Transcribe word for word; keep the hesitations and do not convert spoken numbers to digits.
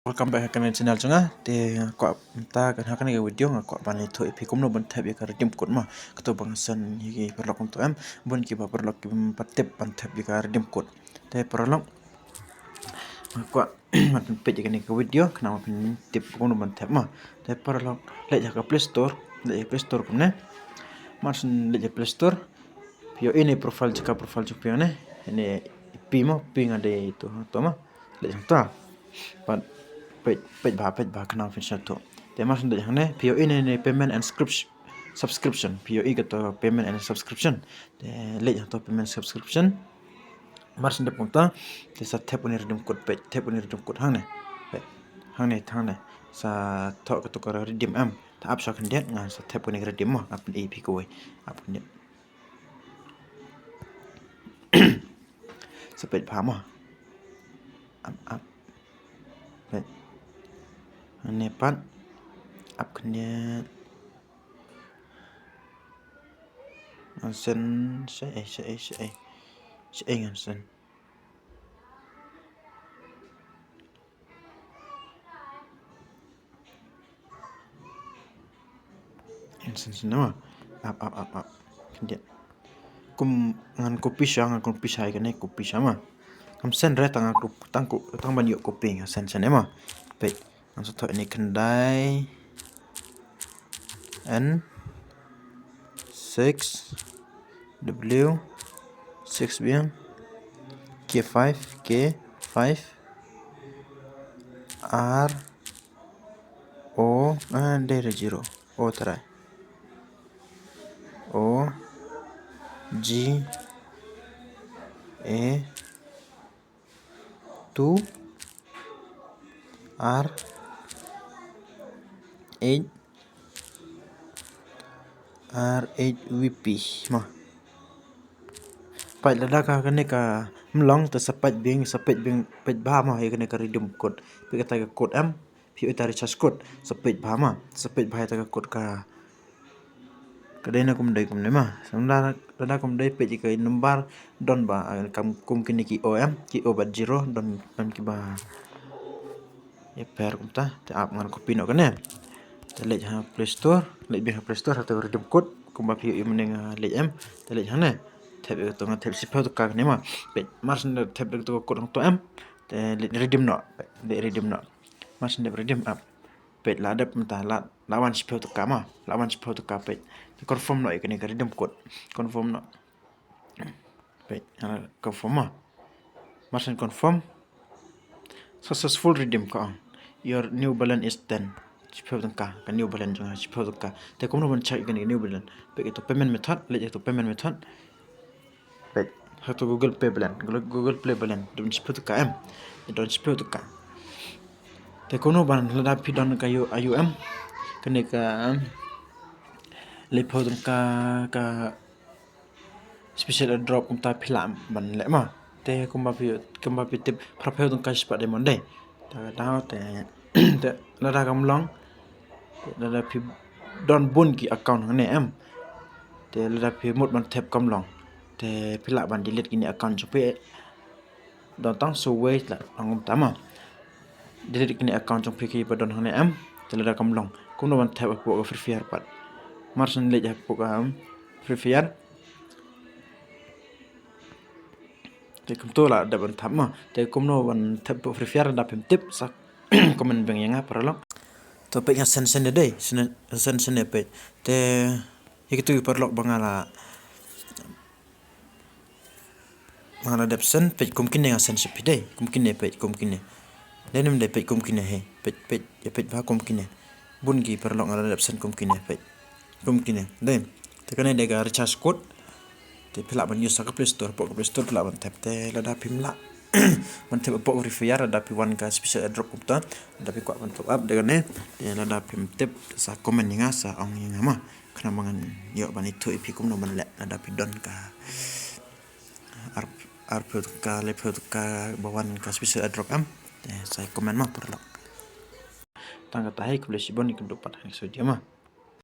Welcome back ha kane ka channel jong nga. Te nga kwah mynta kan ha kane ka video nga kwah ban ïathuh ïa phi kumno ban thep ïa ka redeem code mo. Kato ba nga send ïa ki paralok kumto em. Bun kiba paralok kiba pat tip ban thep ïa ka redeem code. Te paralok nga kwah ban pynpeit ïa kane ka video khnang ba phin tip kumno ban thep mo. Te paralok leit ha ka Play Store, leit ha Play Store kumne. Mar shen leit ha Play Store. Phi ïohi ne profile jong ka, profile jong phi ne. Ne phi mo, phi nga dei to, to mo. Leit hangto. Pat peit, peit bha, peit bha khnang phin sngewthuh. Te mar shen leit hangne, phi ïohi ne, ne payment and script, subscription. Phi ïohi kato payment and subscription. Te leit hangto payment subscription. Mar shen dep kumta, te sa thep une redeem code peit, thep une redeem code hangne. Peit, hangne, hangne. Sa thoh kato ka redeem em. Te ap sha khyndiat, nga sa thep une redeem mo, ap ne phi kawei. Ap khyndiat. Sa peit bha mo. Ap, ap. Peit. Hangne pat. Ap khyndiat. Ngan send, shaei, shaei, shaei. Shaei ngan send. Ngan send shen mo. Ap, ap, ap, ap. Khyndiat. Kum ngan copy sha, ngan copy sha ïa kane, copy sha mo. Ngam send re tang, tang, tang ban ïoh copy, ngan send shen mo. Peit. Ngan sa thoh ine khyndai. N six W six biang K five, K five, R O, ah, dei re zero. O trai. O G A two R H R H V P mo. Peit lada ka kane kam long te sa peit biang, sa peit biang, peit bha mo ïa kane ka redeem code. Peit kata ka code em. Phi ïohi ta recharge code. Sa peit bha mo. Sa peit bha ïa kata ka code ka Ka dei na kum dei kumne mo. Sa lada, lada kum dei peit ïa ka number don ba, ah, kam kum kine ki o em, ki o bad zero don, don kiba ïapher kumta. Te ap ngan copy noh kane. Te leit ha Play Store, leit biang ha Play Store, ha te redeem code, kumba phi ïohi mynne nga leit em. Te leit hangne. Thep ïa kato, nga thep shiphew tyngka kane mo. Peit, mar shen thep ïa kato code hangto em. Te leit redeem noh, leit redeem noh. Mar shen dep redeem ap. Peit la dep mynta la, la wan shiphew tyngka mo. La wan shiphew tyngka peit. Te confirm noh ïa kane ka redeem code. Confirm noh. Peit, ah, confirm mo. Mar shen confirm. Successful redeem ka ong. Your new balance is ten. Shiphew tyngka, ka new balance jong nga shiphew tyngka. Te kumno ban check ïa kane ka new balance. Peit ïa kato payment method, leit ïa kato payment method. Peit, ha kato Google Pay balance, Google, Google Play balance, don shiphew tyngka em. Don shiphew tyngka. Te kumno ban lada phi don ka U, U M. Kane ka, em, laiphew tyngka ka special airdrop kumta phi lah ban leh mo. Te kumba phi, kumba phi tip phraphew tyngka shispah diamond dei. Te ka daw te, te lada kam long. Te lada phi don bun ki account hangne em. Te lada phi mut ban thep kam long. Te phi lah ban delete kine account jong phi. Don tang shuh wei la ong kumta mo. Delete kine account jong phi kiba don hangne em. Te lada kam long. Kumno ban thep hapoh ka Free Fire pat. Mar shen leit hapoh ka, em, Free Fire. Te kumto la dep ban thep mo. Te kumno ban thep hapoh Free Fire lada phim tip sa comment biang ïa nga paralok. To peit nga send send ïa dei, send send send ïa peit. Te ïa kito ki paralok ba nga la, ba nga la dep send peit kum kine nga send sha phi dei, kum kine peit kum kine. Dei nym dei peit kum kine he, peit peit ïa peit bha kum kine. Bun ki paralok nga la dep send kum kine peit. Kum kine. Dei. Te kane dei ka recharge code. Te phi lah ban use ha ka Play Store, hapoh ka Play Store phi lah ban thep. Te lada phim lah ban thep hapoh Free Fire, lada phi wan ka special airdrop kumta, lada phi kwah ban top up da kane, te lada phim tip sa comment ïa nga, sa ong ïa nga mo. Khnang ba ngan ïoh ban ithuh ïa phi kumno ban leh lada phi don ka ar, arphew tyngka, laiphew tyngka ba wan ka special airdrop em. Te sa comment mo paralok. Tang kata hi, khublei shibun, ngin ïakynduh pat ha next video mo.